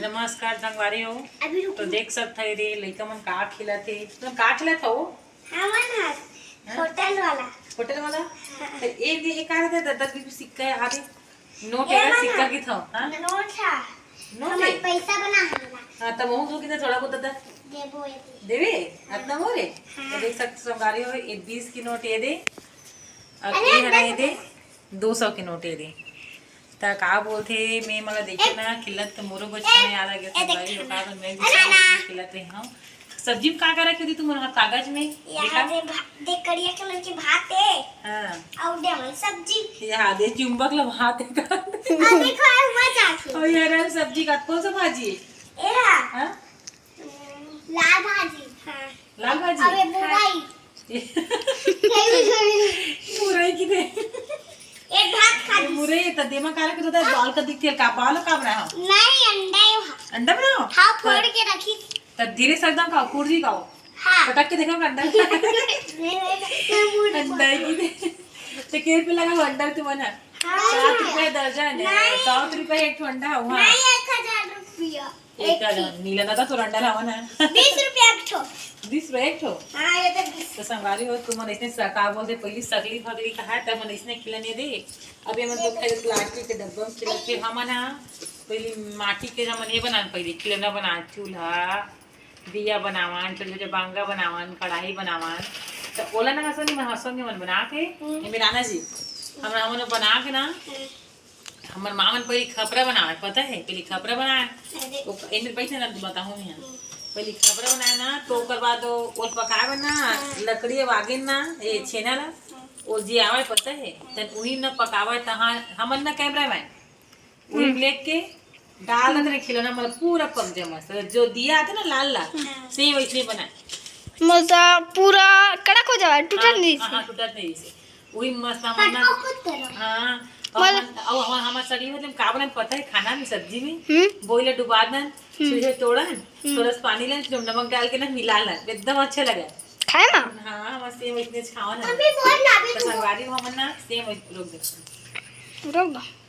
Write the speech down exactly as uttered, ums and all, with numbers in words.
नमस्कार संगवारी हो। अभी रुक। तो देख सकत हव रे, लइका मन का खिलत हे। तुम का खिलत हो? हमन ह हाँ? होटल वाला। होटल वाला? हाँ। तो ये दे, ये का रहता है? दस बीस सिक्का है, आधे नोट ये है, वाला? सिक्का की था, हाँ? नोट है। नोट हमर है? पैसा बना हमला। हाँ, तब वहू जो कितना थोड़ा बहुत दे। देबो ये दे। देवे? हाँ। अतना हो रे? हाँ। तो देख सकते संगवारी हो, ये बीस की नोट ये दे। और अरे, ये हरा ये दे। दे। दो सौ के नोट ये दे। त का बोलथे, मैं मला देखे ना, खिलत त मोरो बचपन में याद आ गया, ए, संगवारी हो, का तो मैं भी अरे ना। खिलत रही हूँ। सब्जी में का का रखे थी तुम, कागज में? यहाँ देखा? दे भा-, दे करिया कलर के भात है। हाँ। और दे हमारी सब्जी। यहाँ दे चुंबक ला भात है का? और देखो, और हुआ चाट। और ये रहा सब्जी का, कौन सा भाजी है? ये रहा। हाँ? लाल भाजी। हाँ। लाल भाजी? अबे, मुरई। मुरई की दे। एक भात खा ये ली। मुरई त देमा काला के तो बाल का दिखते का, बाल का बना हो? नहीं, अंडा ही हो। अंडा बनाओ? हाँ, फोड़ के रखी। त धीरे से एकदम खाओ, कुर्जी खाओ। हाँ। पटक के देखो अंडा। नहीं, नहीं, नहीं, मुंह नहीं अंडा खोलती। की दे। तो केर पे लगा हो अंडा तुम्हारा? हाँ। सात रुपए दर्जन है, नहीं। सात रुपए एक ठो अंडा हुआ। नहीं, एक हजार रुपया। एक एक का की। नीला दादा तो रंडा लावा ना। बीस रुपया एक ठो। बीस रुपया एक ठो? हाँ, ये तो बीस। तो संगवारी हो, तुमन इसने सका बोलते, पहली सकली फगली कहा है, तब मन इसने खिलने दे। अब ये मन तो खैर प्लास्टिक के डब्बा में खिला, फिर हमन हा पहली माटी के हमन ये बनान, पहली खिलौना बनान, चूल्हा, दिया बनावन, छोटे छोटे बांगा बनावन, कढ़ाई बनावन। तो ओला ना हंसो नहीं, मैं हंसो नहीं मन बना के, हम्म। ये मेरा नाना जी, हमरा हमन बना के ना, हम्म। हमर माँ मन पहली खपरा बनावे, पता है? पहली खपरा बनावे। अरे। ओ, एमे बैठे ना, बताहूँ मैं। हम्म। पहली खपरा बनावे ना, तो ओकर बाद ओ, ओल पकावे ना, हाँ। लकड़ी अब आगे ना, ए, हम्म। छेना ला, हम्म। ओ जे आवे, पता है? तन उही ना पकावे, तहाँ हमन ना कैमरा मैन। उही हम्म। लेके डाल देते रहे खिलौना, मतलब पूरा पक जाए मस्त। जो दिया आते ना लाल लाल, हम्म। सेम वैसे बना। मतलब पूरा कड़क हो जावे, टूटत हाँ, नहीं हाँ, से। हाँ, टूटत नहीं से। वही मस्त हमन ना। पटको खुद करो। हाँ। और मल- हमन, और हमन, हमर सगली मतलब का बनान पता है, खाना में, सब्जी में? हम्म। बोइला डुबा दन, हम्म। सुइया तोड़न, हम्म। थोड़ा सा पानी लेन, फिर नमक डाल के ना मिला लेन, एकदम अच्छा लगे। खाए ना? हाँ, हमर सेम इतने खावन है। अभी बोल ना, अभी तो तू। संगवारी हमन ना सेम रोक दे। रोक दो।